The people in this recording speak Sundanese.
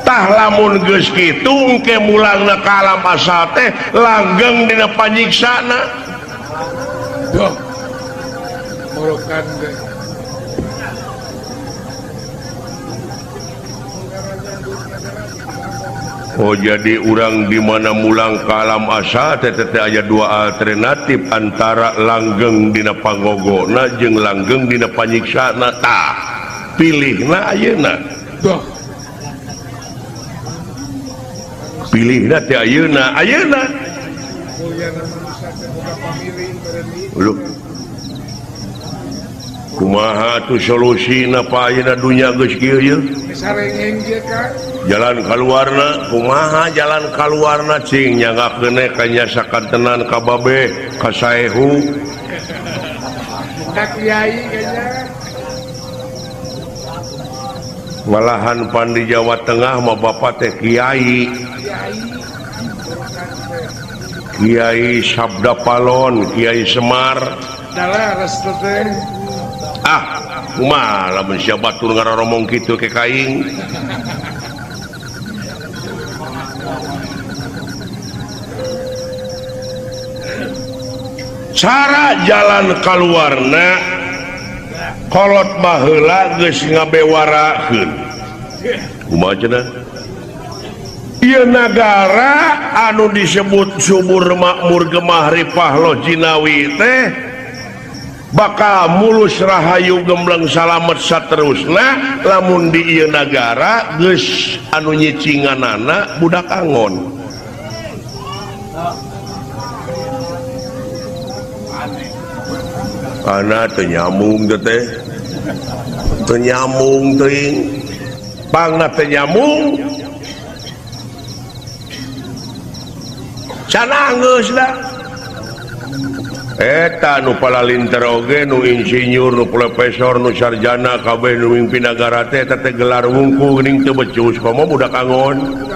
Tah lamun geus kitu engke mulangna ka alam asal teh langgeng dina panyiksana. Duh. Morokan teh. Oh jadi urang di mana mulang ka alam asal teh teh aya dua alternatif antara langgeng dina pangogona jeung langgeng dina panyiksana. Tah pilihna ayeuna. Duh. Pilihna teh ayeuna, ayeuna. Lu kumaha tuh solusina pa ayeuna dunya geus kieu yeuh? Jalan kaluarna kumaha jalan kaluarna cing nyanggakeun ka nyasakan tenan ka babe ka saehu. Ka kiai kayaknya. Malahan pan di Jawa Tengah mah bapak teh kiai. Kiai Sabda Palon, Kiai Semar. Ah, kumaha lamun sia batur ngaroromong kitu ke kaing. Cara jalan kaluarna kolot baheula geus ngabewarakeun. Kumaha cenah? Ieu nagara anu disebut subur makmur gemah ripah loh jinawi teh bakal mulus rahayu gembleng salamet saterusna lamun di ieu nagara geus anu nyicinganana budak angon. Kana teu nyambung teh. Teu nyambung teuing. Pangna teu nyambung. Cenah geus da. Eta nu palalinter oge nu insinyur nu profesor nu sarjana kabeh nu mimpin nagara teh eta teh gelar wungkul geuning teu becus komo budak angon.